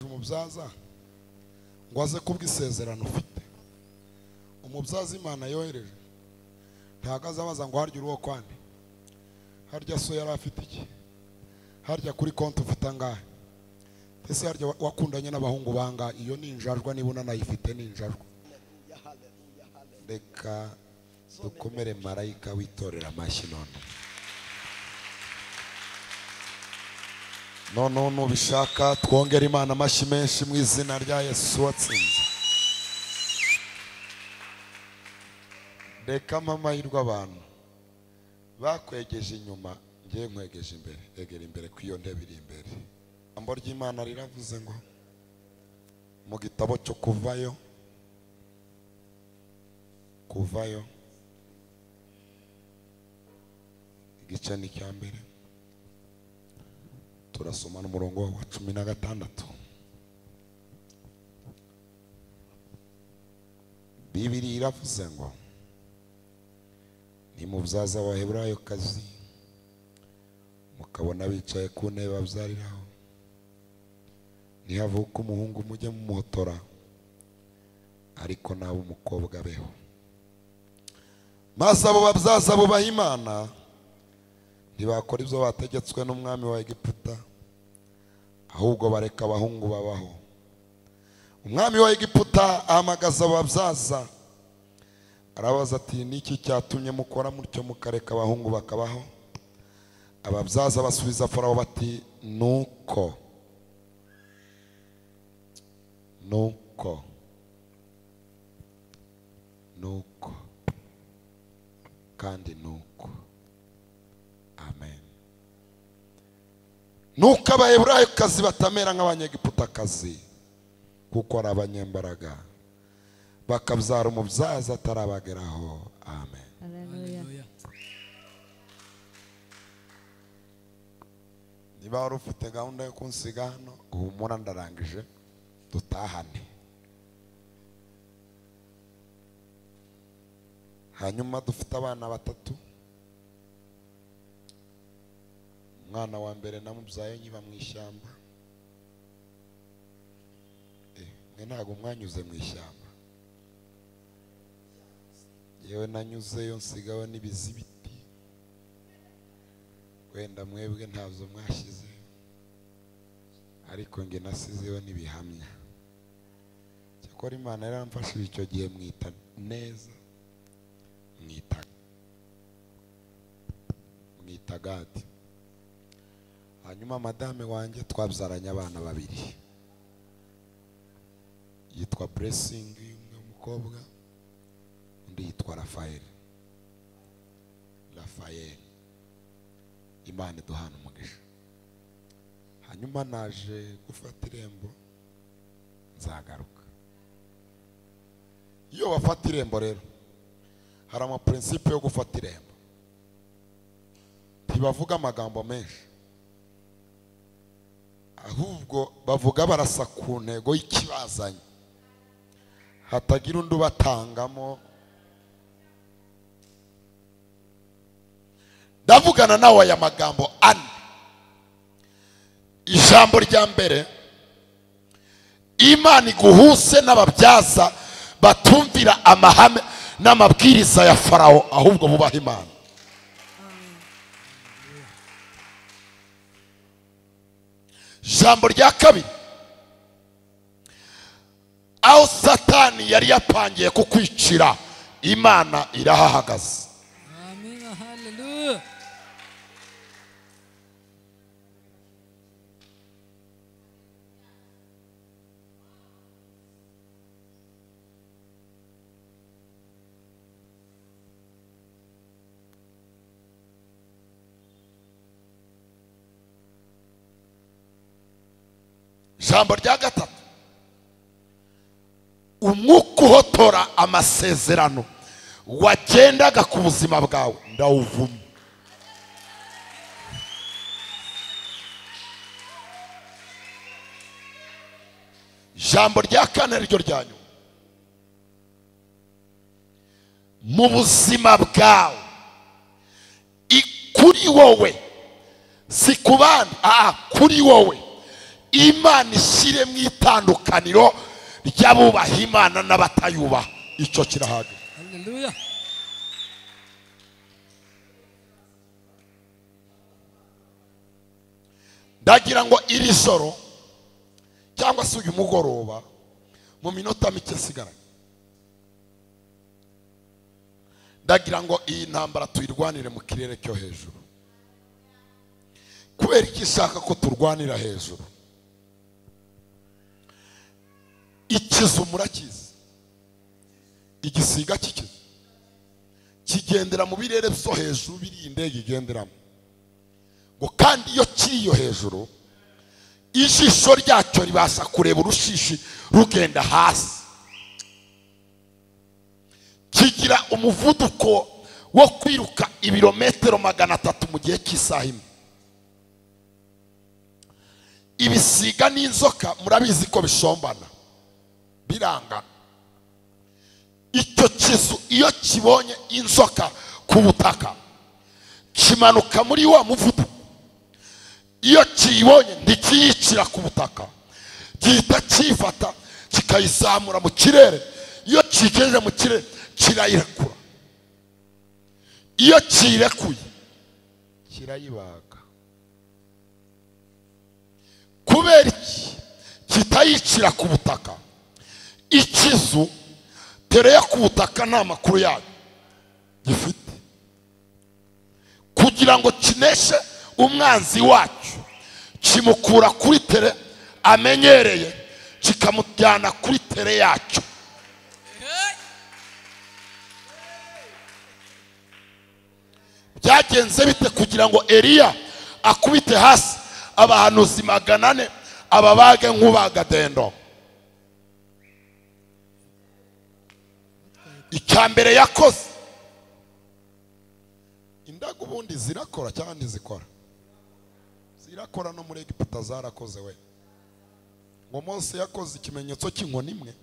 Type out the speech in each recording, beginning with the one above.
Umubyaza ngo aze kubwisezerano ufite. Umubyaza Imana yohereje ntago azabaza ngo harya uruwo kwande, harya so yari afite iki, harya kuri konti ufite angahe, ese harya wakundanye n'abahungu banga. Iyo ni injajwa, niba unanayifite ni injajwa. Reka dukomere marayika witorera amashyi. None nubishaka twongere Imana amashyi menshi mu izina rya Yesu watsinze. Reka amahirwe abantu bakwegeje inyuma, ngiye nkwegeje imbere. Egera imbere ku iyo ntebe iri imbere. Ijambo ry'Imana riravuze ngo mu gitabo cyo kuvayo, kuvayo igice ni cya mbere, turasoma n'umurongo wa 16. Bibiri iravuze ngo nimubyaza Abaheburayokazi mukabona bicaye ku ntebe babyariraho, nihavuka umuhungu mujye mumuhotora, ariko nabo umukobwa abeho. Maze abo babyaza bubaha Imana ntibakora ibyo bategetswe n'umwami wa Egiputa, ahubwo bareka abahungu babaho. Umwami wa Egiputa ahamagaza ababyaza arabaza ati niki cyatumye mukora mutyo mukareka abahungu bakabaho? Ababyaza basubiza Farawo bati nuko nuko nuko kandi nuko. Amen. Nuko Abaheburayokazi batamera nk'Abanyegiputakazi, kuko ari abanyembaraga, bakabyara umubyaza atarabageraho. Amen. Haleluya. Niba wari ufite gahunda yo kunsiga hano, humura ndarangije dutahane. Hanyuma dufite abana batatu. Umwana wa mbere namubyaye nkiba mu ishyamba. Mwe ntago mwanyuze mu ishyamba. Yewe nanyuzeyo nsigawe n'ibizibiti. Wenda mwebwe ntabyo mwashize, ariko nge nasizeyo n'ibihamya. Cyakora Imana yaramfashije icyo gihe mwita neza, mwita Gadi. Hanyuma madame wanjye twabyaranye abana babiri, yitwa Blessing umwe w'umukobwa, undi yitwa Rafael. Rafael, Imana iduhana umugisha. Hanyuma naje gufata irembo, nzagaruka. Iyo bafata irembo rero hari ama principe yo gufata irembo. Ntibavuga amagambo menshi, ahubwo bavuga barasa ku ntego y'ikibazanye, hatagira undi ubatangamo. Ndavugana nawe aya magambo ane. Ijambo rya mbere, Imana iguhuse n'ababyaza batumvira amahame n'amabwiriza ya Farawo, ahubwo bubaha Imana. Ijambo rya kabiri, aho Satani yari yapangiye kukwicira, Imana irahahagaze. Amen. Haleluya. Ijambo rya gatatu, umwuka uhotora amasezerano wagendaga ku buzima bwawe ndawuvuma. Ijambo rya kane ryo rya nyuma, mu buzima bwawe kuri wowe, si ku bandi, kuri wowe Imana ishyire mu itandukaniro ry'abubaha Imana n'abatayubaha. Icyo kirahagije. Haleluya. Ndagira ngo iri joro cyangwa se uyu mugoroba mu minota mike sigaranye, ndagira ngo iyi ntambara tuyirwanire mu kirere cyo hejuru. Kubera iki ishaka ko turwanira hejuru? Ikizu murakizi, igisiga cy'ikizu kigendera mu birere byo hejuru, biri indege igenderamo. Ngo kandi iyo kiriyo hejuru ijisho ryacyo ribasha kureba urushishi rugenda hasi. Kigira umuvuduko wo kwiruka ibirometero 300 mu gihe cy'isaha imwe. Ibisiga n'inzoka murabizi ko bishombana, birangana. Icyo kizu iyo kibonye inzoka ku butaka kimanuka muri wa muvuduko. Iyo kiyibonye ntikiyicira ku butaka, gihita cyifata kikayizamura mu kirere. Iyo kigejeje mu kirere kirayirekura. Iyo kirekuye kirayibaga. Kubera iki kitayicira ku butaka? Ikizu tereya ku butaka nta makuru yayo gifite. Kugira ngo kineshe umwanzi wacu, kimukura kuri tere amenyereye kikamujyana kuri tere yacyo. Byagenze bite kugira ngo Eliya akubite hasi abahanuzi 400 ababage nk'ubaga dendo? Icyambere yakoze, indago ubundi zirakora cyangwa ntizikora? Zirakora. No muri Egiputa zarakoze we. Ngo Mose yakoze ikimenyetso cy'inkoni imwe,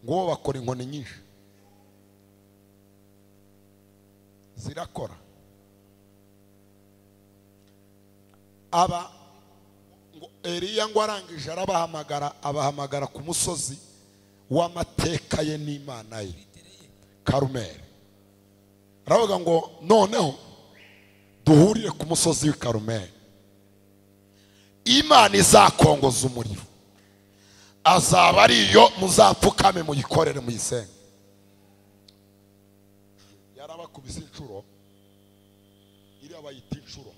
ngo bakora inkoni nyinshi. Zirakora. Aba ngo Eliya ngo arangije arabahamagara, abahamagara ku musozi w'amateka ye n'Imana ye Karumeli. Aravuga ngo noneho duhurire ku musozi w'i Karumeli, Imana izakongoza umuriro, azaba ariyo muzapfukame muyikorere muyisenge. Yarabakubise inshuro, iriya bayita inshuro.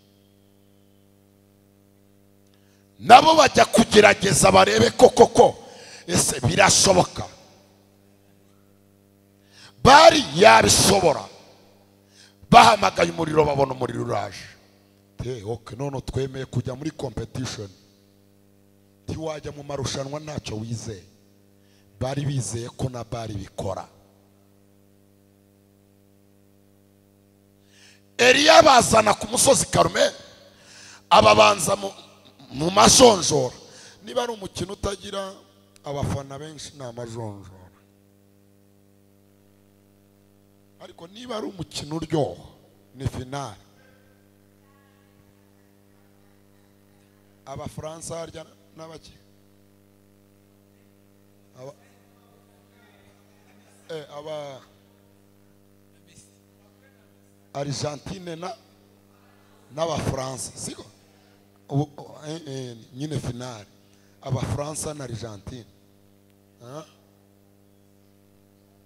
Nabo bajya kugerageza barebe koko ko ese birashoboka. Bari yabishobora. Bahamagaye umuriro babona umuriro uraje. Okay, none twemeye kujya muri competition. Ntiwajya mu marushanwa ntacyo wizeye. Bari bizeye ko na bari bikora. Eliya bazana ku musozi Karumeli, ababanza mu majonjora. Niba ari umukino utagira abafana benshi ni amajonjora, ariko niba ari umukino uryoha ni finale. Abafaransa harya n'abaki aba Argentine n'abafaransa, siko nyine finale abafaransa na Argentine.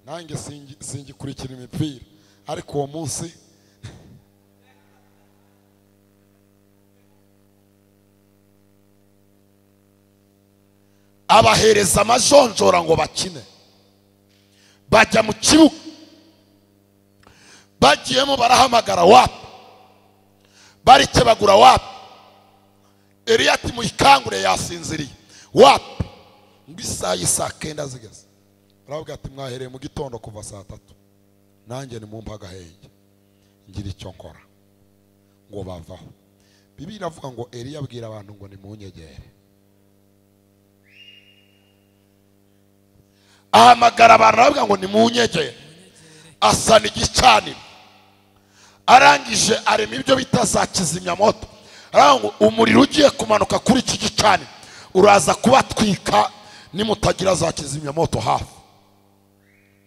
Nanjye singikurikira imipira, ariko uwo munsi abahereza amajonjora ngo bakine. Bajya mu kibuga, bagiyemo barahamagara wapi, barikebagura wapi. Eliya ati muyikangure yasinziriye wapi. Ngo isaha y'isaa 9 zigeze, aravuga ati mwahereye mu gitondo kuva saa 3, nanjye nimumpa agahenge ngira icyo nkora. Ngo bavaho. Bibiliya iravuga ngo Eliya abwira abantu ngo nimunyegere. Ahamagara abantu aravuga ngo nimunyegere. Asana igicaniro, arangije arema ibyo bita za kizimyamoto. Aravuga ngo umuriro ugiye kumanuka kuri iki gicaniro Uraza kubatwika nimutagira za kizimyamoto hafi.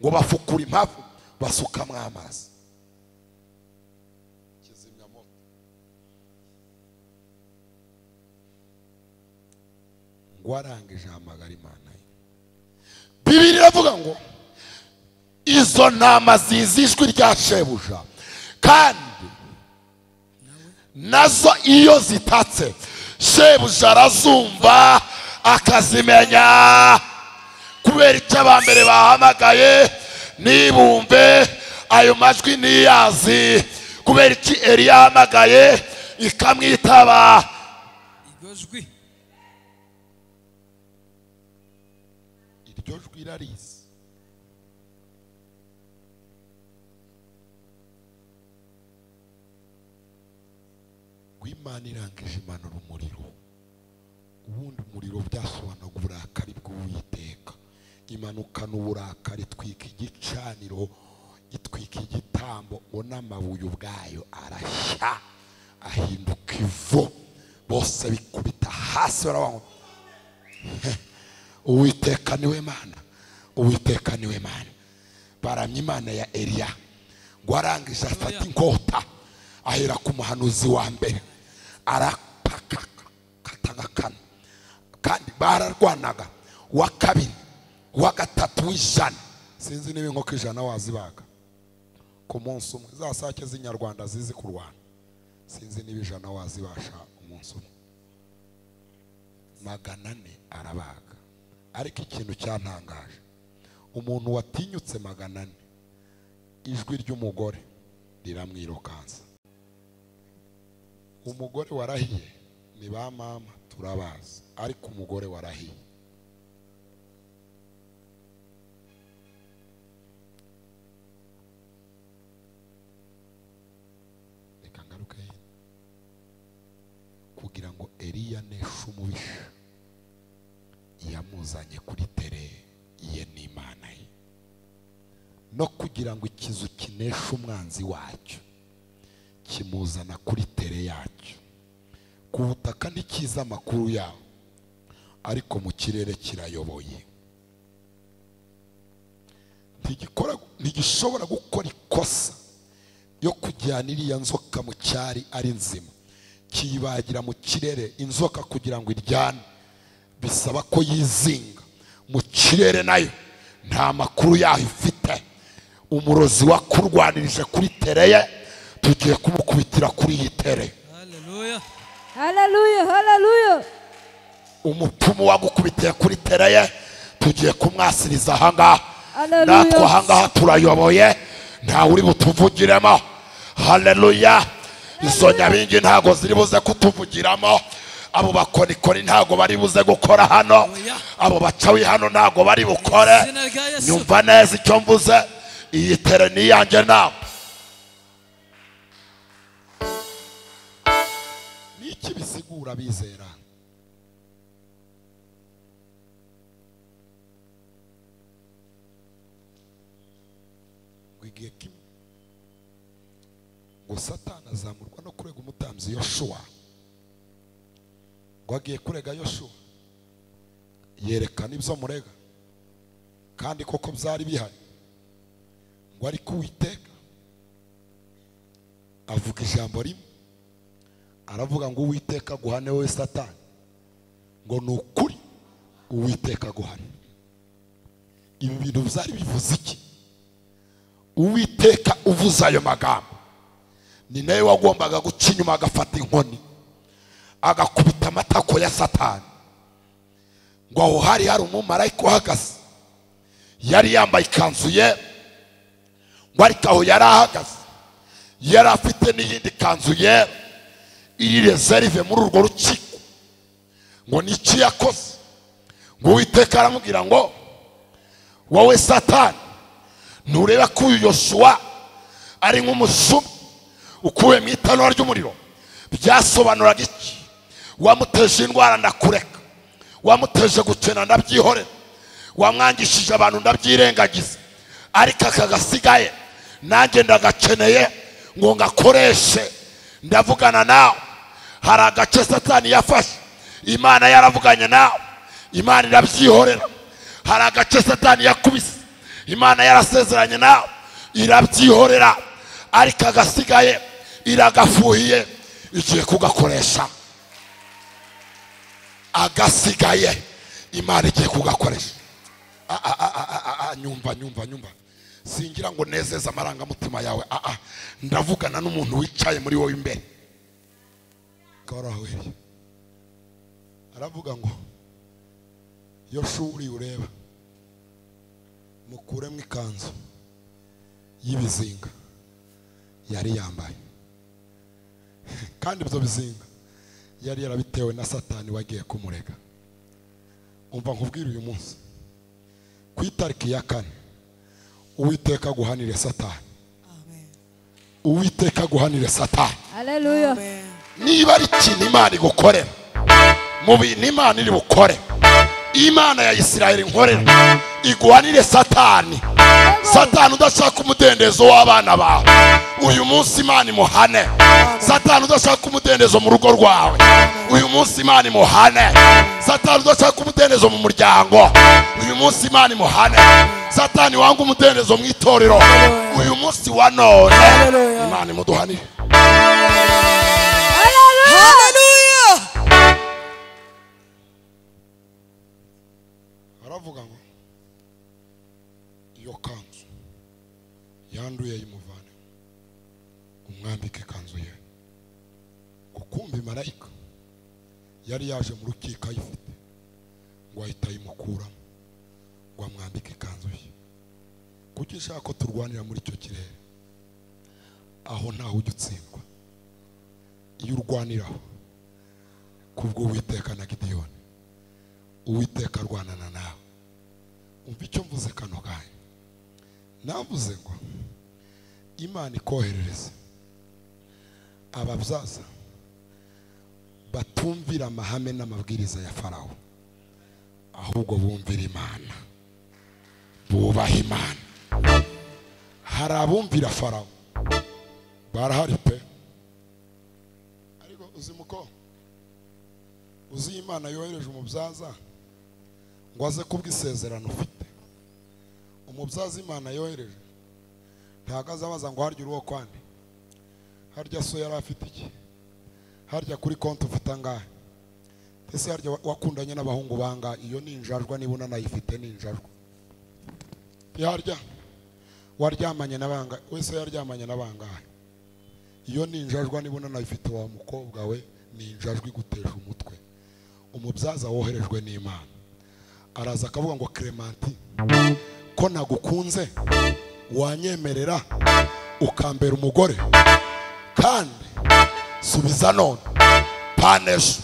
Ngo bafukura impavu basukamwo amazi. Kizimyamoto. Ngo arangije ahamagara Imana ye. Bibiliya iravuga ngo izo ntama zizi ijwi rya shebuja, kandi nazo iyo zitatse shebuja arazumva akazimenya. Kubera icyo abambere bahamagaye nibumve ayo majwi niyazi. Kubera iki Eliya yahamagaye ikamwitaba. Iryo jwi, iryo jwi irarizi. Imana irangije imanura umuriro. Ubundi umuriro byasobanuraga uburakari bw'Uwiteka. Imanukana uburakari, itwika igicaniro, itwika igitambo, ngo n'amabuye ubwayo arashya ahinduka ivu. Bose bikubita hasi baravuga ngo Uwiteka niwe Mana, Uwiteka niwe Mana. Baramya Imana ya Eliya. Ngo arangije afata inkota ahera ku muhanuzi wa mbere arapakatagakana, kandi bararwanaga. Wa kabiri, wa gatatu, w'ijana. Sinzi niba inkoko 100 wazibaga ku munsi umwe. Za sake z'inyarwanda zizi kurwana, sinzi niba 100 wazibasha umunsi umwe. 400 arabaga. Ariko ikintu cyantangaje, umuntu watinyutse 400, ijwi ry'umugore riramwirukansa. Umugore warahiye ni ba mama turabazi, ariko umugore warahiye reka ngaruke kugira ngo Eliya neshe umubisha yamuzanye kuri tere ye n'Imana ye, no kugira ngo ikizu kineshe umwanzi wacyo kimuzana kuri tere yacyo. Ku butaka ntikiza amakuru yawo, ariko mu kirere kirayoboye. Ntigishobora gukora ikosa yo kujyana iriya nzoka mu cyari ari nzima, kiyibagira mu kirere. Inzoka kugira ngo iryane bisaba ko yizinga mu kirere, nayo nta makuru yaho ifite. Umurozi wakurwanirije kuri tere ye tugiye kumukubitira kuri iyi tere. Haleluya, haleluya, haleluya. Umupfumu wagukubitiye kuri tere ye tugiye kumwasiriza ahangaha. Natwe ahangaha turayoboye, ntawe uri butuvugiremo. Haleluya. Izo nyabingi ntago ziri buze kutuvugiramo. Abo bakonikoni ntago bari buze gukora hano. Abo bacawi hano ntago bari bukore. Nyumva neza icyo mvuze, iyi tere ni iyanjye nawe. Niki bisigura bizera? Igihe kimwe ngo Satani azamurwa no kurega umutambyi Yoshuwa. Ngo agiye kurega Yoshuwa, yerekana ibyo murega, kandi koko byari bihari. Ngo ariko Uwiteka avuga ijambo rimwe, aravuga ngo Uwiteka aguhane wowe Satani, ngo ni ukuri Uwiteka aguhane. Ibi bintu byari bivuze iki? Uwiteka uvuze ayo magambo ni nawe wagombaga guca inyuma agafata inkoni agakubita amatako ya Satani. Ngo aho hari hari umumarayika uhagaze, yari yambaye ikanzu ye, ngo ariko aho yari ahagaze yari afite n'iyindi kanzu ye iri reserve muri urwo rukiko. Ngo niki yakoze? Ngo Uwiteka aramubwira ngo wowe Satani, ntureba ko uyu Yoshuwa ari nk'umusuma ukuwe mu itanura ry'umuriro? Byasobanuraga iki? Wamuteje indwara ndakureka, wamuteje gukena ndabyihorera, wamwangishije abantu ndabyirengagiza, ariko aka gasigaye nanjye ndagakeneye ngo ngakoreshe. Ndavugana nawe. Hari agace Satani yafashe Imana yaravuganye nawe, Imana irabyihorera. Hari agace Satani yakubise, Imana yarasezeranye nawe, irabyihorera. Ariko agasigaye iragafuhiye, igiye kugakoresha. Agasigaye Imana igiye kugakoresha. Nyumva nyumva nyumva, singira ngo nezeze amarangamutima yawe. Ndavugana n'umuntu wicaye muri wowe imbere. Karahweye aravuga ngo Yoshuri ureba mukuremo ikanzu y'ibizinga yari yambaye, kandi ibyo bizinga yari yarabitewe na Satani wagiye kumurega. Umva nkubwira uyu munsi ku itariki ya 4, Uwiteka guhanire Satani. Amen. Uwiteka guhanire Satani. Haleluya. Niba ari ikintu Imana igukorera mu bintu Imana iri bukore, Imana ya Isirayeli nkorera iguhanire Satani. Satani udashaka umudendezo w'abana bawe, uyu munsi Imana imuhane. Satani udashaka umudendezo mu rugo rwawe, uyu munsi Imana imuhane. Satani udashaka umudendezo mu muryango, uyu munsi Imana imuhane. Satani wanga umudendezo mu itorero, uyu munsi wa none Imana imuduhanire. Haleluya. Aravuga ngo iyo kanzu yanduye yimuvane, umwambike kanzu ye. Kukumbi marayika yari yaje mu rukiko ayifite, ngo ahita ayimukuramo ngo amwambike ikanzu ye. Kuki ushaka ko turwanira muri icyo kirere aho ntawe ujya utsindwa? Iyo urwaniraho kubwo Uwiteka na Gideyoni, Uwiteka arwanana nawe. Umva icyo mvuze kano kanya. Navuze ngo Imana ikoherereze ababyaza batumvira amahame n'amabwiriza ya Farawo, ahubwo bumvira Imana, bubaha Imana. Hari abumvira Farawo barahari pe, ariko uzi muko uzi Imana yohereje umubyaza ngo aze kubwisezerano ufite. Umubyaza Imana yohereje ntago azabaza ngo harya uruwo kwande, harya so yari afite iki, harya kuri konti ufite angahe, ese harya wakundanye n'abahungu banga. Iyo ni injajwa, niba unanayifite ni injajwa. Harya waryamanye n'abanga, wese yaryamanye n'abangahe. Iyo ni injajwa, niba unanayifite wa mukobwa we, ni injajwa iguteje umutwe. Umubyaza woherejwe n'Imana araza akavuga ngo Clementine, ko nagukunze wanyemerera ukambera umugore, kandi subiza none panesho.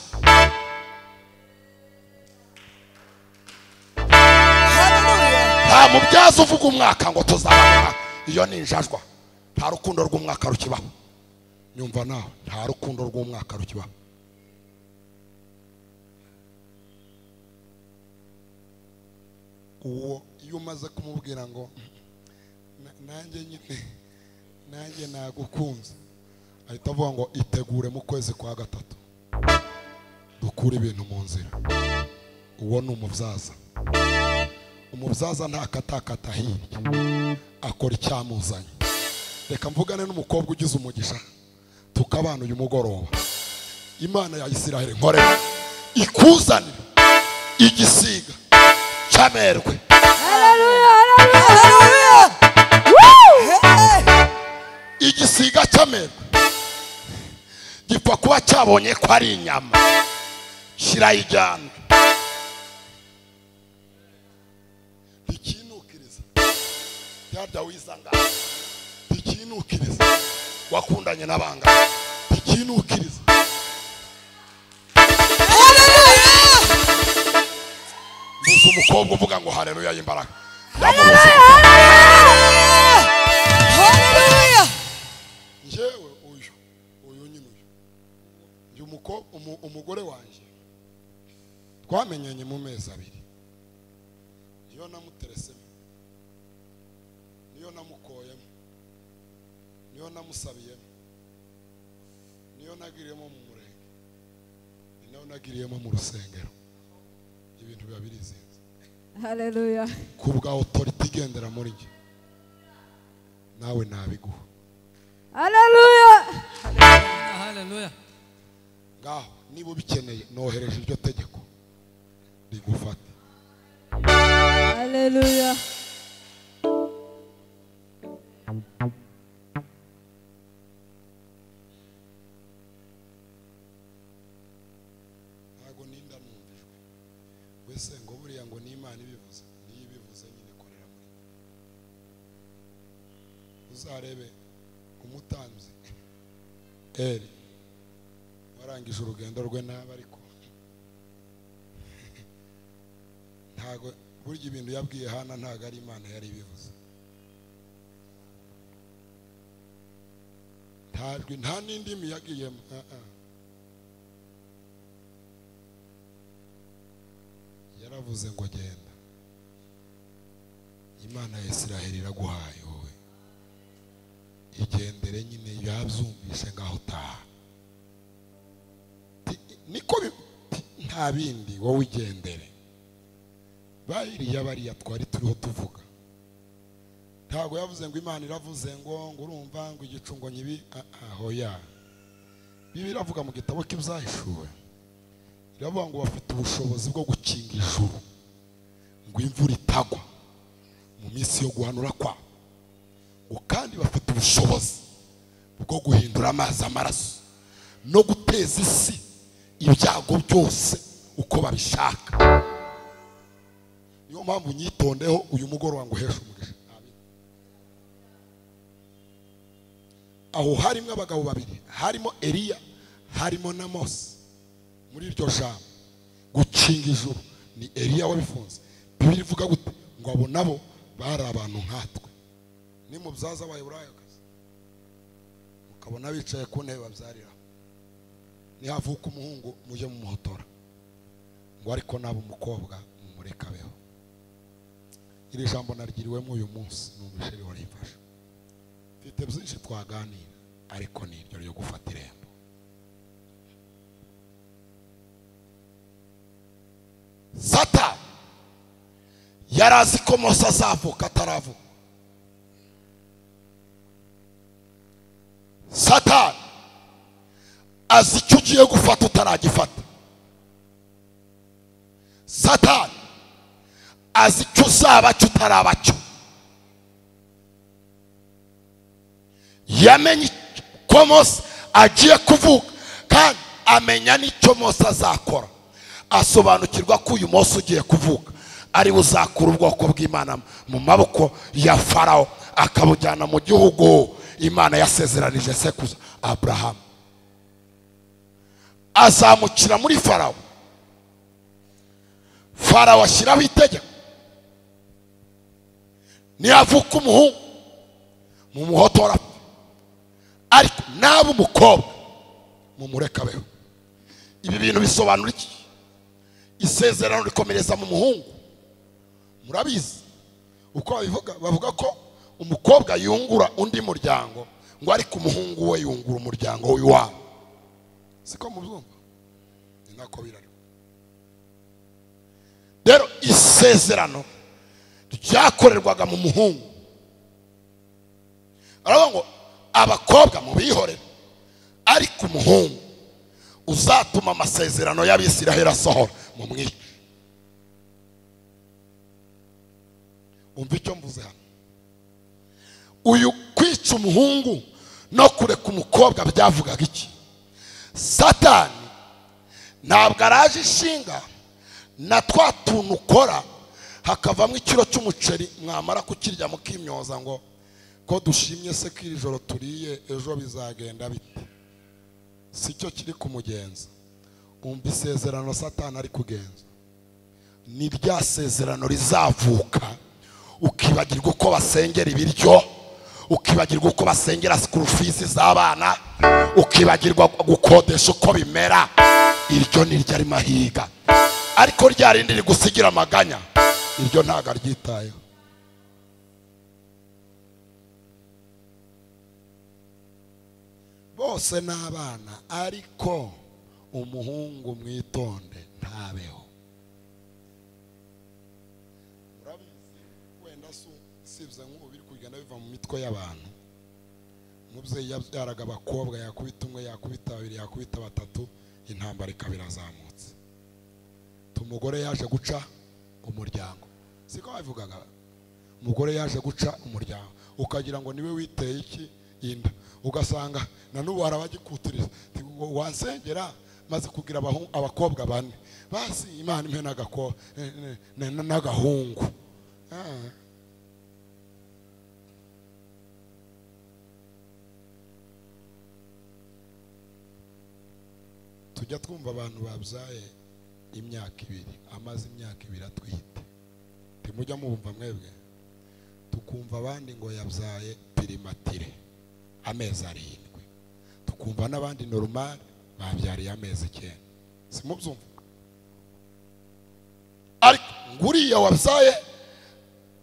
Nta mubyaza uvuga umwaka ngo tuzabana, iyo ni injajwa. Nta rukundo rw'umwaka rukibaho. Nyumva nawe, nta rukundo rw'umwaka rukibaho. Uwo iyo umaze kumubwira ngo nanjye nyine nanjye nagukunze, ahita avuga ngo itegure mu kwezi kwa 3 dukure ibintu mu nzira. Uwo ni umubyaza. Umubyaza ntakatakata hirya, akora icyamuzanye. Reka mvugane n'umukobwa ugize umugisha tukabana uyu mugoroba. Imana ya Isirayeli nkorera ikuzanire igisiga cy'amerwe. Haleluya, haleluya. Igisiga cy'amerwe gipfa kuba cyabonye ko ari inyama, kirayijyana, ntikinukiriza. Yarya wizanga, ntikinukiriza. Wakundanye n'abanga, ntikinukiriza. Muzi umukobwa uvuga ngo haleluya y'imbaraga. Haleluya. Njyewe uyu nyine uyu umugore wanjye twamenyanye mu mezi 2, niyo namuteresemo, niyo namukoyemo, niyo namusabiyemo, niyo nagiriyemo mu murenge, ni Nawe nagiriyemo mu rusengero ibintu biba birizinze. Haleluya. Kubwa authority igendera muri njye nawe nabiguha. Haleluya. Haleluya. Ngaho niba ubikeneye nohereje iryo tegeko rigufate. Haleluya. Ntago ninda numvijwe wese ngo buriya ngo ni Imana ibivuze, niyo ibivuze nyine korera muri. Uzarebe umutambyi Eli warangije urugendo rwe nabi, ariko ntago burya ibintu yabwiye Hana ntago ari Imana yari ibivuze. Ntajwi nta n'indimi yagiyemo. Yaravuze ngo genda, Imana ya Isiraheli iraguhaye wowe, igendere nyine. Yabyumvise ngaho taha, niko nta bindi, wowe ugendere. Bayiriya bariya twari turiho tuvuga, ntago yavuze ngo Imana iravuze ngo urumva ngo igicungo nyibi. Aho ya Bibiliya iravuga mu gitabo cy'Ibyahishuwe, iravuga ngo bafite ubushobozi bwo gukinga ijuru ngo imvura itagwa mu minsi yo guhanura kwa, ngo kandi bafite ubushobozi bwo guhindura amazi amaraso no guteza isi ibyago byose uko babishaka. Niyo mpamvu nyitondeho uyu mugoroba ngo uheshe umugisha. Aho harimo abagabo babiri, harimo Eliya harimo na Mose. Muri iryo jambo gukinga ijuru ni Eliya wabifunze. Bibiliya ivuga gute? Ngo abo nabo bari abantu nkatwe. Ni mubyaza abayiburayokazi mukabona bicaye ku ntebe babyarira, nihavuka umuhungu mujye mumuhotora, ngo ariko nabo umukobwa mumureka abeho. Iri jambo narigiriwemo uyu munsi, numvise rihora rimfasha. Mfite byinshi twaganira, ariko ni iryo ryo gufata irembo. Satani yarazi ko Mose azavuka ataravuka. Satani azi icyo ugiye gufata utaragifata. Satani azi icyo uzaba cyo utaraba cyo. Yamenye ko Mose agiye kuvuka kandi amenya n'icyo Mose azakora. Asobanukirwa ko uyu Mose ugiye kuvuka ari uzakura ubwoko bw'Imana mu maboko ya Farao akabujyana mu gihugu Imana yasezeranije sekuruza Abrahamu. Azamukira muri Farao. Farao ashyiraho itegeko, nihavuka umuhungu mumuhotora, ariko naba umukobwa mumureka abeho. Ibi bintu bisobanura iki? Isezerano rikomereza mu muhungu. Murabizi uko babivuga, bavuga ko umukobwa yungura undi muryango, ngo ariko umuhungu we yungura umuryango w'iwabo. Siko mubyumva? Ni nako birari. Rero isezerano ryakorerwaga mu muhungu. Aravuga ngo abakobwa mubihorere, ariko umuhungu uzatuma amasezerano y'Abisiraheli asohora mumwice. Umva icyo mvuze hano. Uyu kwica umuhungu no kureka umukobwa byavugaga iki? Satani ntabwo araje ishinga na twa tuntu ukora hakavamo ikiro cy'umuceri, mwamara kukirya mukimyoza ngo ko dushimye se ko iri joro turiye ejo bizagenda bite. Si cyo kiri kumugenza. Umva isezerano Satani ari kugenza ni rya sezerano rizavuka ukibagirwa uko basengera ibiryo, ukibagirwa uko basengera school fees z'abana, ukibagirwa gukodesha uko bimera. Iryo ni ryo ari mahiga, ariko rya rindi rigusigira amaganya, iryo ntago aryitayeho. Bose n'abana, ariko Umuhungu mwitonde ntabeho. Murabizi wenda sibye nk'ubu biri kugenda biva mu mitwe y'abantu. Umubyeyi yabyaraga abakobwa, yakubita umwe, yakubita babiri, yakubita batatu, intambara ikaba irazamutse. Umugore yaje guca umuryango, siko babivugaga? Umugore yaje guca umuryango, ukagira ngo niwe witeye iki inda, ugasanga na n'ubu harabagikutiriza wansengera maze kugira abakobwa bane, basi Imana impe n'agahungu. Tujya twumva abantu babyaye imyaka ibiri, amaze imyaka ibiri atwite, timujya mubumva mwebwe? Tukumva abandi ngo yabyaye pirimatire amezi 7, tukumva n'abandi normal babyariye amezi 9. Simubyumva? Ariko nguriya wabyaye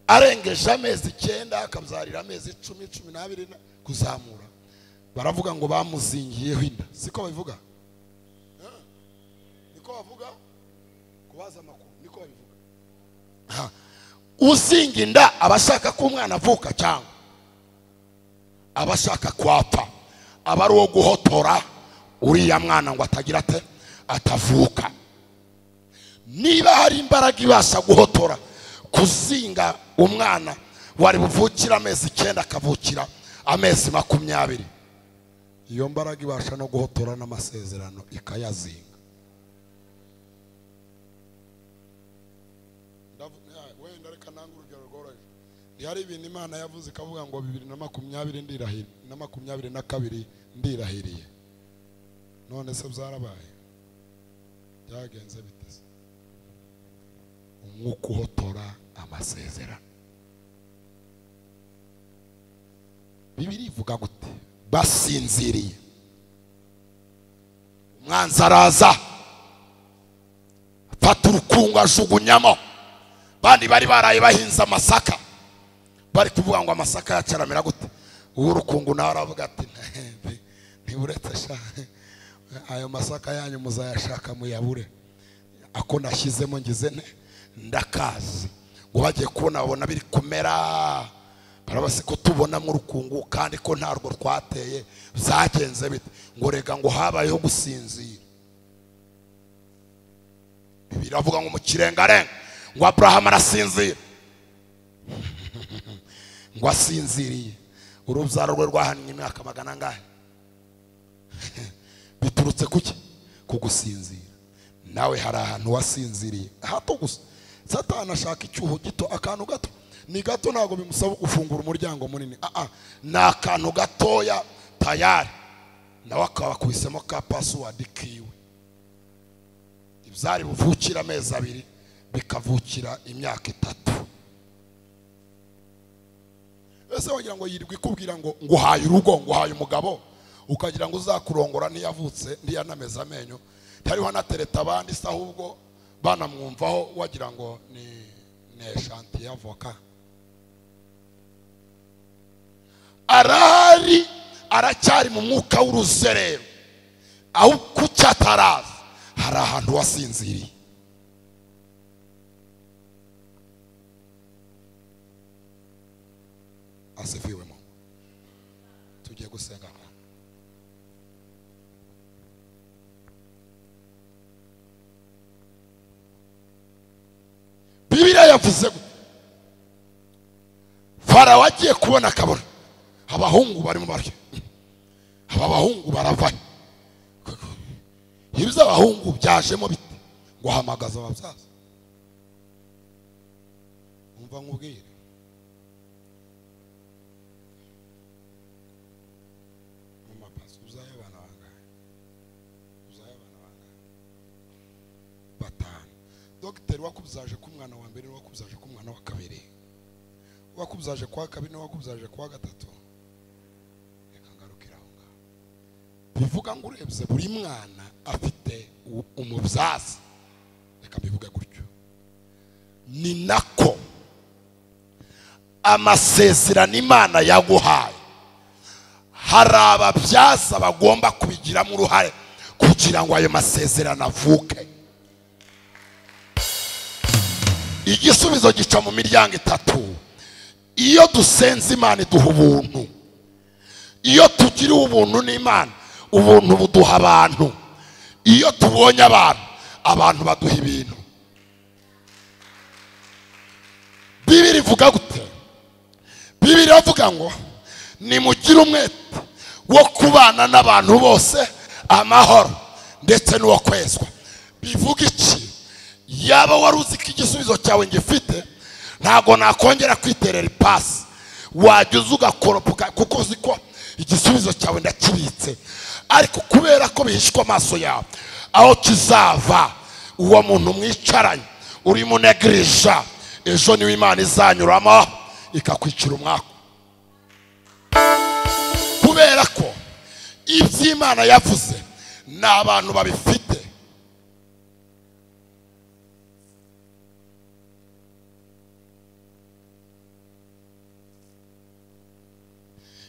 arengeje amezi 9 akabyarira amezi 10, 12 kuzamura, baravuga ngo bamuzingiyeho inda. Siko babivuga? Niko bavuga? Kubaza amakuru niko babivuga. Uzinga inda abashaka ko umwana avuka cyangwa abashaka kwapfa, aba ari uwo guhotora uriya mwana ngo atagira ate atavuka. Niba hari imbaraga ibasha guhotora kuzinga umwana wari buvukira amezi 9 akavukira amezi 20, iyo mbaraga ibasha no guhotora n'amasezerano ikayazinga. Wenda reka nanga urugero rworoheje. Hari ibintu Imana yavuze ikavuga ngo 2020 ndirahiriye na 2022 ndirahiriye. None se byarabaye? Byagenze bite? Umwuka uhotora amasezerano. Bibiri ivuga gute? Basinziriye, umwanzi araza afata urukungu ajugunyamo. Bandi bari baraye bahinze amasaka, bari kuvuga ngo amasaka yacaramira gute? Urukungu nawe aravuga ati ntiburetse sha, ayo masaka yanyu muzayashaka muyabure, ako nashyizemo ngize nte ndakazi. Ngo bagiye kubona babona biri kumera, barabase ko tubona mu rukungu kandi ko ntarwo twateye, byagenze bite? Ngo rega ngo habayeho gusinzira. Biravuga ngo mu kirengarenga ngo Abraham arasinzira. Ngo asinziriye, urubyaro rwe rwahannye imyaka magana angahe? Biturutse kuki? Kugusinzira. Nawe hari ahantu wasinziriye hato gusa. Satani ashaka icyuho gito, akantu gato, ni gato, ntabwo bimusaba gufungura umuryango munini. Ni akantu gatoya tayari, nawe akaba akubisemo ka password kiwe. Ibyari buvukira amezi 2 bikavukira imyaka 3. Ese wagira ngo yirirwa ikubwira ngo nguhaye urugo, nguhaye umugabo, ukagira ngo uzakurongora ntiyavutse ntiyanameza amenyo, ntariho anatereta abandi se, ahubwo banamwumvaho wagira ngo ni eshanti y'avoka. Arahari, aracyari mu mwuka w'uruzerero, aho kucyataraza hari ahantu wasinziriye. Asifiwe Mungu. Tugiye gusenga. Bibiliya yavuze Farawo agiye kubona akabona abahungu barimo barya, aba bahungu barava, ibyo abahungu byajemo bite? Ngo hamagaza ababyaza. Umva nkubwire, mama pasi uzaye abana bangahe? Uzaye abana bangahe? 5. Dogiteri wakubyaje ku mwana wa mbere, wakubyaje ku mwana wa kabiri, wakubyaje kwa kabiri, wakubyaje kwa gatatu. Reka ngarukira aho ngaho. Bivuga ngo urebye buri mwana afite umubyaza. Reka mbivuge gutyo. Ni nako amasezerano Imana yaguhaye hari ababyaza bagomba kubigiramo uruhare kugira Kugira ngo ayo masezerano avuke. Igisubizo gica mu miryango itatu. Iyo dusenze Imana iduha ubuntu. Iyo tugiriwe ubuntu n'Imana, ubuntu buduha abantu. Iyo tubonye abantu, abantu baduha ibintu. Bibiri ivuga gute? Bibiri iravuga ngo nimugire umwete wo kubana n'abantu bose amahoro ndetse n'uwo kwezwa. Bivuga iki? Yaba wari uzi ko igisubizo cyawe ngifite, ntago nakongera kwiterera ipasi. Wajya uza ugakoropoka kuko uzi ko igisubizo cyawe ndakibitse. Ariko kubera ko bihishwa amaso yawe, aho kizava uwo muntu mwicaranye urimo unegirija, ejo niwe Imana izanyuramo ikakwicira umwaka. Kubera ko iby'Imana yavuze ni abantu babifite.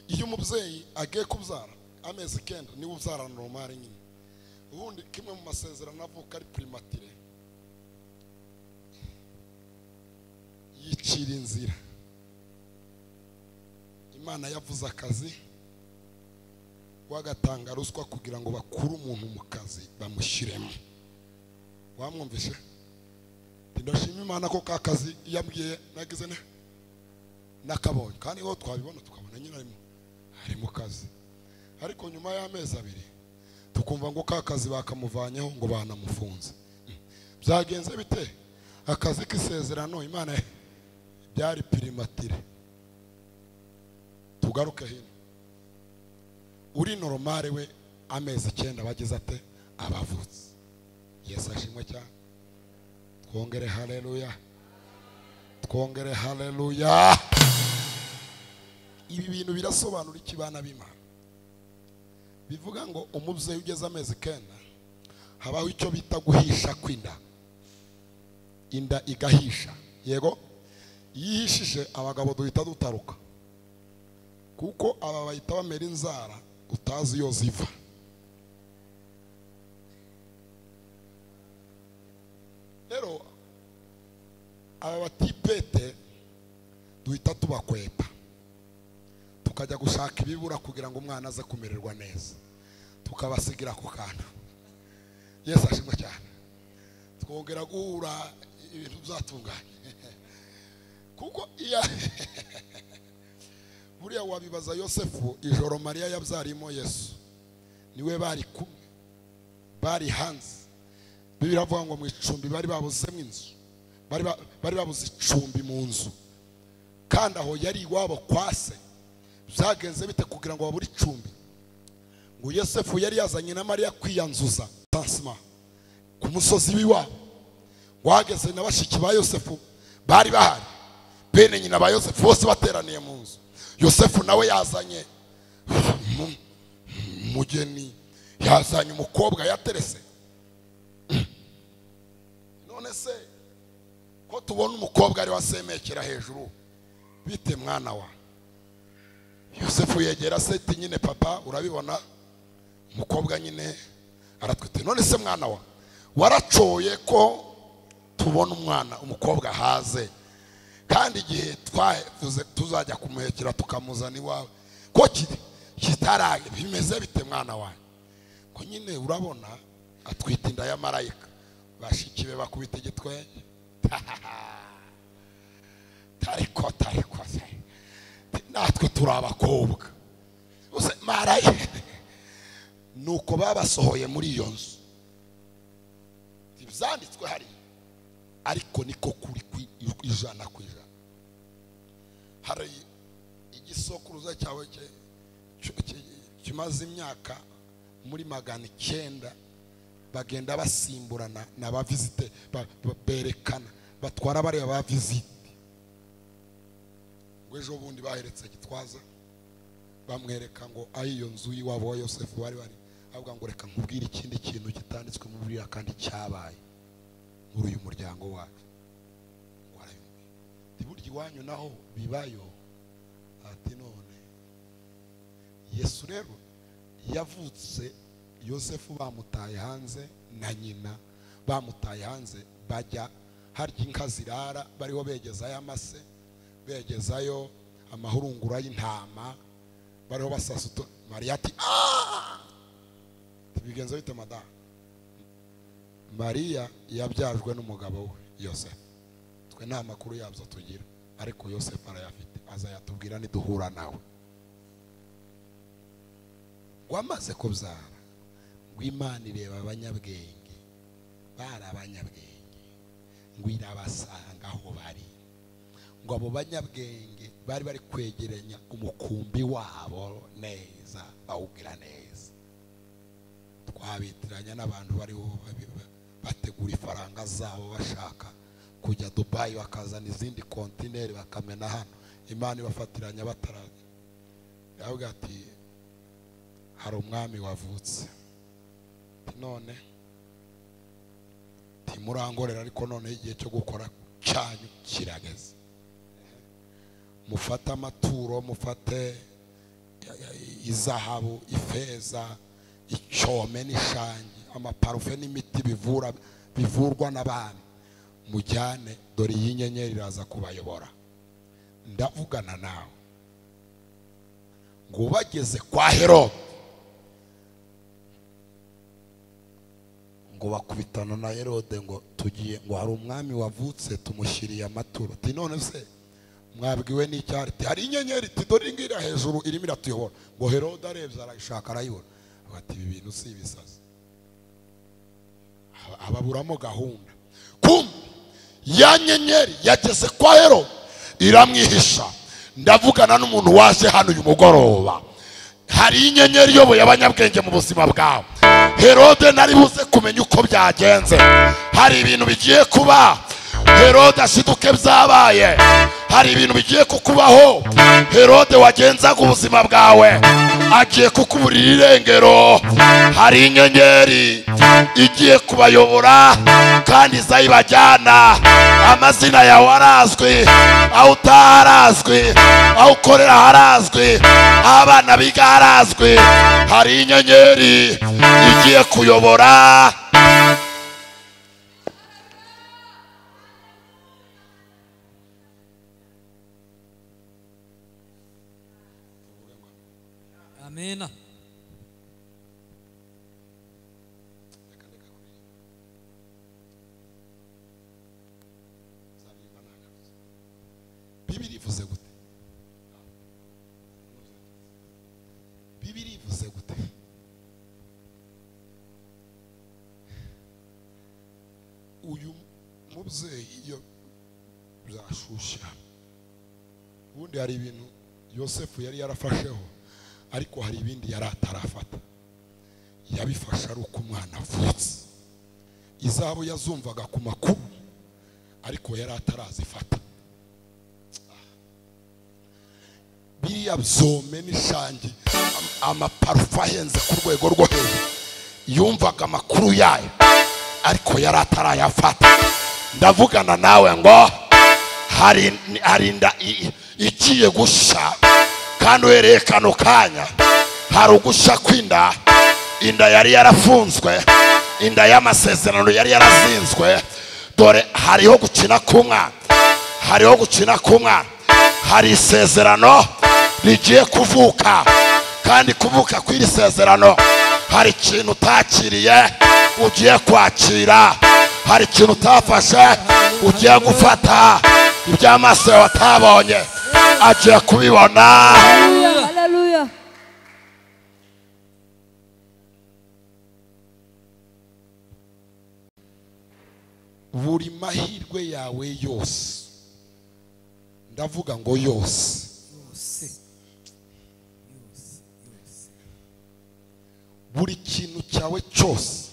Iyo umubyeyi agiye kubyara amezi 9 niwe ubyara normal nyine. Ubundi kimwe mu masezerano avuka ari primatire, yicira inzira. Imana yavuze akazi, wagatanga ruswa kugira ngo bakure umuntu mu kazi bamushyiremo. Wamwumvise? Ndashima Imana ko ka kazi yambwiye nagize ne nakabonye, kandi ho twabibona tukabona nyine ari mu kazi. Ariko nyuma y'amezi 2 tukumva ngo ka kazi bakamuvanyeho ngo banamufunze. Byagenze bite? Akazi k'isezerano Imana byari primatire. Tugaruke hino. Uri normale we amezi 9 bageze ate abavutse. Yesu ashimwe cyane. Twongere haleluya. Twongere haleluya. Ibi bintu birasobanura iki bana b'Imana? Bivuga ngo umubyeyi ugeze amezi 9 habaho icyo bita guhisha kwinda. Inda igahisha. Yego, yihishije abagabo duhita dutaruka. Kuko aba bahita bamera inzara utazi iyo ziva. Rero aba batipete duhita tubakwepa, tukajya gushaka ibibura kugira ngo umwana aze kumererwa neza, tukabasigira ku kantu. Yesu ashimwe cyane. Twongera guhura ibintu byatunganye. Kuko iya buriya wabibaza Yosefu ijoro Mariya yabyarimo Yesu, niwe bari kumwe, bari hanze. Bibiri avuga ngo mu icumbi bari babuzemo inzu, bari babuze icumbi mu nzu, kandi aho yari iwabo kwase. Byagenze bite kugira ngo babure icumbi? Ngo Yosefu yari yazanye na Mariya kwiyanzuza tansima ku musozi w'iwabo. Wageze na bashiki ba Yosefu bari bahari, bene nyina ba Yosefu bose bateraniye mu nzu. Yosefu nawe yazanye mugeni, yazanye umukobwa yaterese. None se ko tubona umukobwa ari wasemekera hejuru, bite mwana wa? Yosefu yegera se ati nyine papa urabibona umukobwa nyine aratwite. None se mwana wa waracoye ko tubona umwana umukobwa haze, kandi igihe twavuze tuzajya kumuhekera tukamuzana iwawe ko kitarage bimeze bite mwana wawe? Ko nyine urabona atwite inda ya marayika. Bashiki be bakubita igitwenge. Tariko tariko se natwe turi abakobwa use marayika. Nuko babasohoye muri iyo nzu. Ibyanditswe hari ariko niko kuri 100%. Hari igisokuruza cyawe kimaze imyaka muri 900 bagenda basimburana n'abavizite berekana batwara bariya ba visite. Ngo ejo bundi baheretse Gitwaza bamwereka ngo ayi iyo nzu y'iwabo wa Yosefu bari bari, avuga ngo reka nkubwire ikindi kintu kitanditswe mu Bibiliya kandi cyabaye muri uyu muryango wacu. Ngo arabimubwira. Burya iwanyu naho bibayo. Ati none Yesu rero yavutse Yosefu bamutaye hanze na nyina bamutaye hanze, bajya harya inka zirara, bariho begezayo amase, begezayo amahurungura y'intama, bariho basasa. Mariya ati bigenza bite madamu? Mariya yabyajwe n'umugabo we Yosefu. Twe nta makuru yabyo tugira, ariko Yosefu arayafite, azayatubwira niduhura nawe. Ngo amaze kubyara, ngo Imana ireba abanyabwenge, bari abanyabwenge, ngo irabasanga aho bari. Ngo abo banyabwenge bari bari kwegeranya umukumbi wabo neza, bawugira neza. Twabitiranya n'abantu bariho bategura ifaranga zabo bashaka kujya Dubai, bakazana izindi kontineri bakamena hano. Imana ibafatiranya bataraza. Yavuga ati hari umwami wavutse, none timurangorera, ariko none igihe cyo gukora cyanyu kirageze. Mufate amaturo, mufate izahabu, ifeza, icyome n'ishangi, amaparufe n'imiti bivura bivurwa n'abami, mujyane, dore iyi nyenyeri iraza kubayobora. Ndavugana nawe ngo bageze kwa Herode, ngo bakubitana na Herode, ngo tugiye, ngo hari umwami wavutse tumushyiriye amaturo. Ati none se mwabwiwe n'icyari? Hari inyenyeri, ati dore ngira hejuru irimo iratuyobora. Ngo Herode arebye arayishaka arayibona, ati ibi bintu si ibisazi. Ababuramo gahunda. Kumbe ya nyenyeri yageze kwa Herode iramwihisha. Ndavugana n'umuntu waje hano uyu mugoroba, hari inyenyeri iyoboye abanyabwenge mu buzima bwawe. Herode nari buze kumenya uko byagenze, hari ibintu bigiye kuba. Herode ashiduke byabaye, hari ibintu bigiye kukubaho. Herode wagenzaga ubuzima bwawe agiye kukuburira irengero. Hari inyenyeri igiye kubayobora kandi izayibajyana. Amazina yawe arazwi, aho utarazwi, aho ukorera harazwi, aho abana biga harazwi. Hari inyenyeri igiye kuyobora. Amina. Bibiri ivuze gute? Bibiri ivuze gute? Uyu mubyeyi iyo byashusha, ubundi hari ibintu Yosefu yari yarafasheho, ariko hari ibindi yari atarafata. Yabifasha ari uko umwana avutse. Izabo yazumvaga ku makuru, ariko yari atarazifata. Biriya byome n'ishangi, amaparufe ahenze ku rwego rwo hejuru, yumvaga amakuru yayo, ariko yari atarayafata. Ndavugana nawe ngo hari inda igiye gusha, kandi uhereye kano kanya hari ugusha kw'inda. Inda yari yarafunzwe, inda y'amasezerano yari yarazinzwe. Dore hariho gukina k'umwana, hariho gukina k'umwana. Hari isezerano rigiye kuvuka, kandi kuvuka kw'iri sezerano hari ikintu utakiriye ugiye kwakira, hari ikintu utafashe ugiye gufata. Iby'amaso yawe atabonye agiye kubibona. Haleluya. Buri mahirwe yawe yose, ndavuga ngo yose, buri kintu cyawe cyose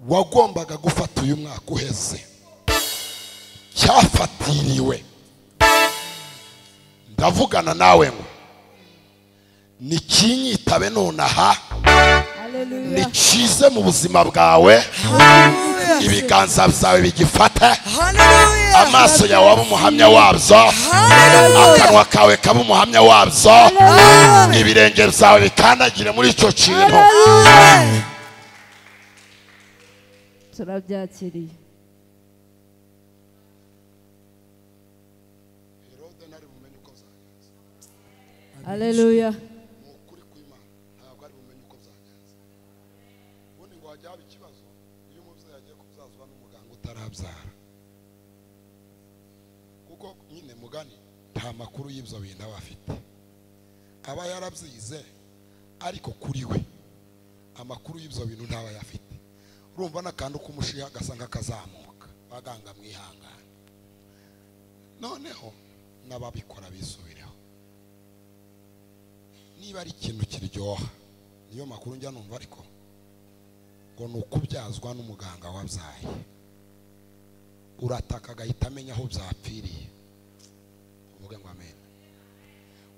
wagombaga gufata uyu mwaka uheze cyafatiriwe. Ndavugana nawe ngo nikinyitabe nonaha, nikize mu buzima bwawe, ibiganza byawe bigifate. Haleluya. Amaso yawe abe umuhamya wabyo, akanwa kawe kabe umuhamya wabyo, ibirenge byawe bikandagire muri icyo kintu. Turabyakiriye. Herode ntari bumenye uko byagenze. Haleluya. Ni ukuri kw'Imana ntabwo ari bumenye uko byagenze. Ubundi ngo hajya haba ikibazo iyo umubyeyi agiye kubyazwa n'umuganga utarabyara, kuko nyine mugani nta makuru y'ibyo bintu aba afite, aba yarabyize ariko kuri we amakuru y'ibyo bintu ntaba ayafite. Urumva n'akantu k'umushiha gasa nk'akazamuka, baganga mwihangane. Noneho n'ababikora bisubireho. Niba ari ikintu kiryoha, niyo makuru njya numva, ariko ngo ni ukubyazwa n'umuganga wabyaye, urataka agahita amenya aho byapfiriye. Uvuge ngo amen.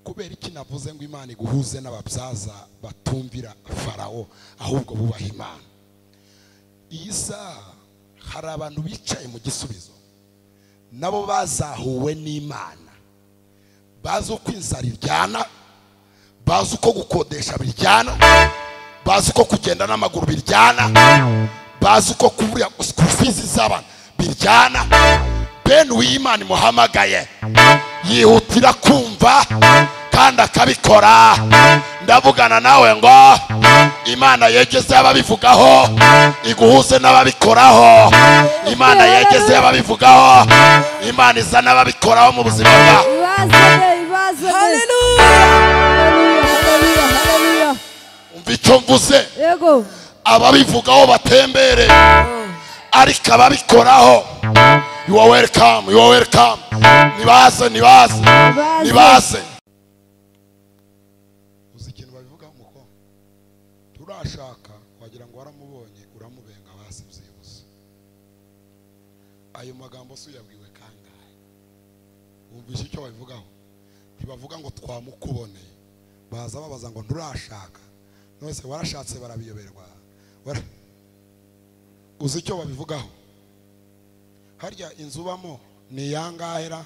Kubera iki navuze ngo Imana iguhuze n'ababyaza batumvira Farawo ahubwo bubaha Imana? Iyi saha hari abantu bicaye mu gisubizo, nabo bazahuwe n'Imana, bazi uko inzara iryana, bazi uko gukodesha biryana, bazi uko kugenda n'amaguru biryana, bazi uko kubura fizi z'abana biryana. Bene uw'Imana imuhamagaye yihutira kumva kandi akabikora. Ndavugana nawe ngo Imana yegeze ababivugaho iguhuze n'ababikoraho. Imana yegeze ababivugaho, Imana izana ababikoraho mu buzima bwawe. Haleluya. Haleluya. Umva icyo mvuze. Yego. Ababivugaho batembere, ariko ababikoraho you are welcome, you are welcome. Nibaze, nibaze, nibaze. Uzi ikintu babivugaho muko? Turashaka wagira ngo waramubonye uramubenga basi byihuse. Ayo magambo si uyabwiwe kangahe? Wumvise icyo babivugaho? Ntibavuga ngo twamukuboneye, baza babaza ngo nturashaka. None se warashatse barabiyoberwa. Uzi icyo babivugaho? Harya inzu ubamo ni yangahera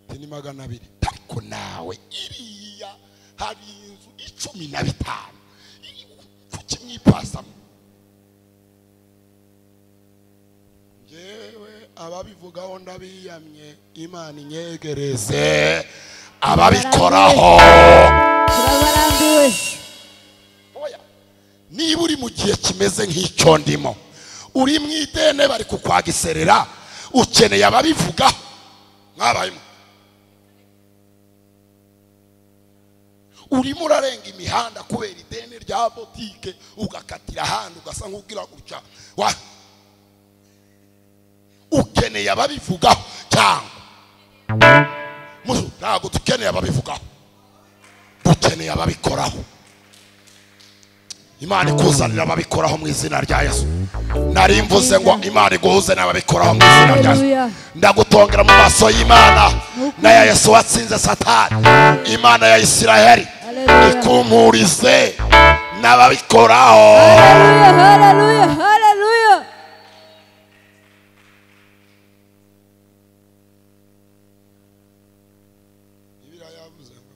ni 200, ariko nawe iriya hari inzu 15 kuki mwipasamo? Njyewe ababivugaho ndabiyamye, Imana inyegereze ababikoraho. Turabarambiwe. Oya, niba uri mu gihe kimeze nk'icyo ndimo, uri mu idene bari kukwagiserera, ukeneye ababivugaho. Mwabayemo urimo urarenga imihanda kubera idene rya botike, ugakatira ahandi ugasa nk'ubwira gutya, ukeneye ababivugaho. Cyangwa ntabwo dukeneye ababivugaho, dukeneye ababikoraho. Imana ikuzanira ababikoraho mu izina rya Yesu. Nari mvuze ngo Imana iguhuze n'ababikoraho mu izina rya Yesu. Ndagutongera mu maso y'Imana na ya Yesu watsinze Satani. Imana ya Isiraheli ikumpurize n'ababikoraho. Haleluya, haleluya. Bibiliya yavuze ngo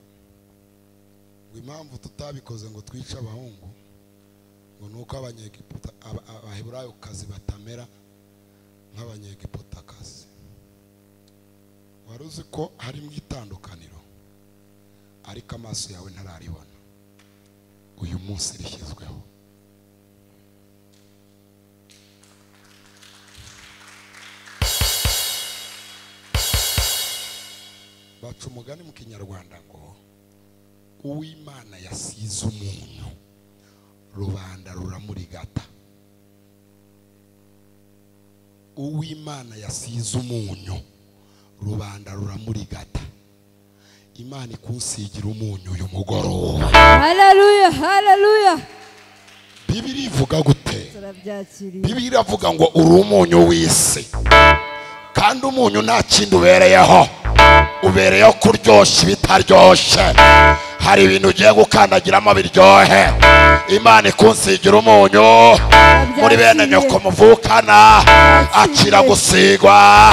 impamvu tutabikoze ngo twice abahungu ngo nuko abanyegiputa abaheburayokazi batamera nk'abanyegiputakazi. Wari uzi ko harimo itandukaniro, ariko amaso yawe ntararibona. Uyu munsi rishyizweho. Baca umugani mu Kinyarwanda ngo uw'Imana yasize umunyu rubanda ruramurigata. Uw'Imana yasize umunyu rubanda ruramurigata. Imana ikunsigira umunyu uyu mugoroba. Haleluya, haleluya. Bibiliya ivuga gute? Turabyakiriye. Bibiliya iravuga ngo uri umunyu w'isi, kandi umunyu nta kindi ubereyeho, ubereyeho kuryoshya ibitaryoshye. Hari ibintu ugiye gukandagiramo biryohe. Imana ikunsigira umunyu muri bene nyoko muvukana, akira gusigwa.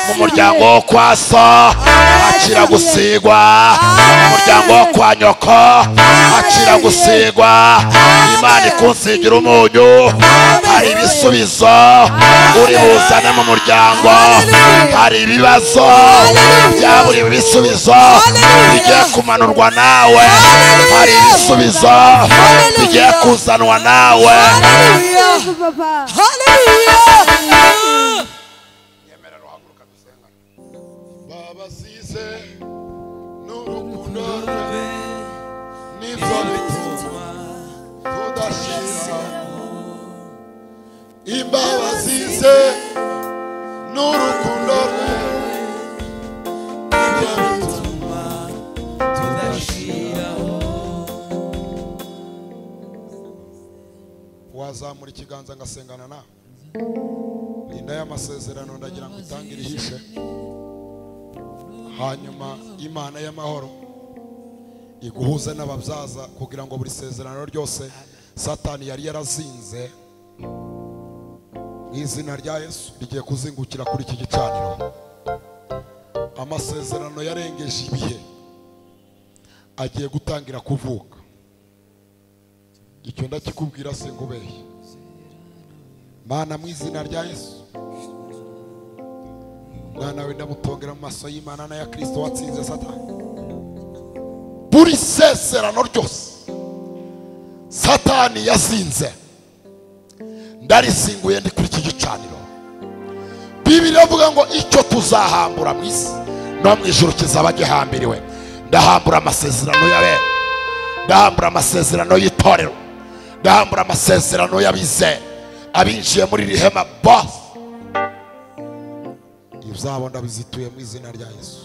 Mu muryango wo kwa so akira gusigwa. Mu muryango wo kwa nyoko akira gusigwa. Imana ikunsigira umunyu. Hari ibisubizo uri buzane mu muryango. Hari ibibazo byaburiwe ibisubizo bigiye kumanurwa nawe. Hari ibisubizo bigiye kuzanwa nawe. Babasize n'urukundo rwe nibyo bituma tudashira. Imbabazi ze n'urukundo rwe nibyo bituma tudashira. Wazamura ikiganza ngasengana nawe. Inda y'amasezerano ndagira ngo itangire ihishe. Hanyuma Imana y'amahoro iguhuze n'ababyaza kugira ngo buri sezerano ryose Satani yari yarazinze mu izina rya Yesu rigiye kuzingukira kuri iki gicaniro. Amasezerano yarengeje ibihe agiye gutangira kuvuka. Icyo ndakikubwira singubeye. Mana mu izina rya Yesu, mwana we ndamutongera mu maso y'Imana na ya Kristo watsinze Satani. Buri sezerano ryose Satani yazinze ndarisinguye ndi kuri iki gicaniro. Bibiliya ivuga ngo icyo tuzahambura mu isi no mu ijuru kizaba gihambiriwe. Ndahambura amasezerano y'abera, ndahambura amasezerano y'itorero, ndahambura amasezerano y'abizera abinjiye muri iri hema bose. Ibyabo ndabizituye mu izina rya Yesu.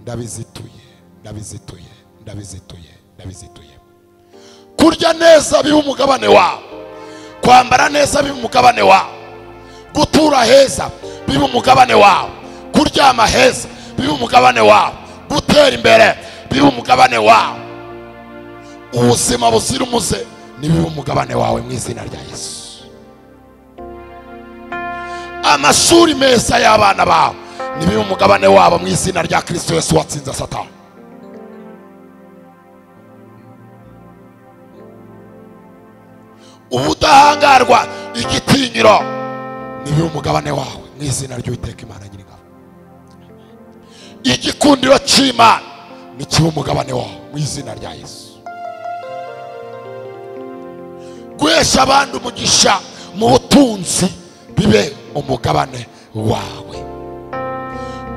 Ndabizituye, ndabizituye, ndabizituye, ndabizituye. Kurya neza biba umugabane wawe, kwambara neza biba umugabane wawe, gutura heza biba umugabane wawe, kuryama heza biba umugabane wawe, gutera imbere biba umugabane wawe, ubuzima buzira umuze nibiba umugabane wawe mu izina rya Yesu. Amashuri meza y'abana bawe nibiba umugabane wabo mu izina rya Kristo Yesu watsinze Satani. Ubudahangarwa, igitinyiro nibiba umugabane wawe mu izina ry'Uwiteka Imana Nyiringabo. Igikundiro cy'Imana nikiba umugabane wawe mu izina rya Yesu. Guhesha abandi umugisha mu butunzi bibe umugabane wawe.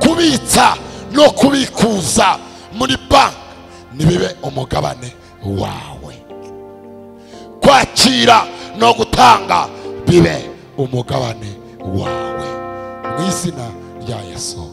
Kubitsa no kubikuza muri banki nibibe umugabane wawe. Kwakira no gutanga bibe umugabane wawe mu izina rya Yesu.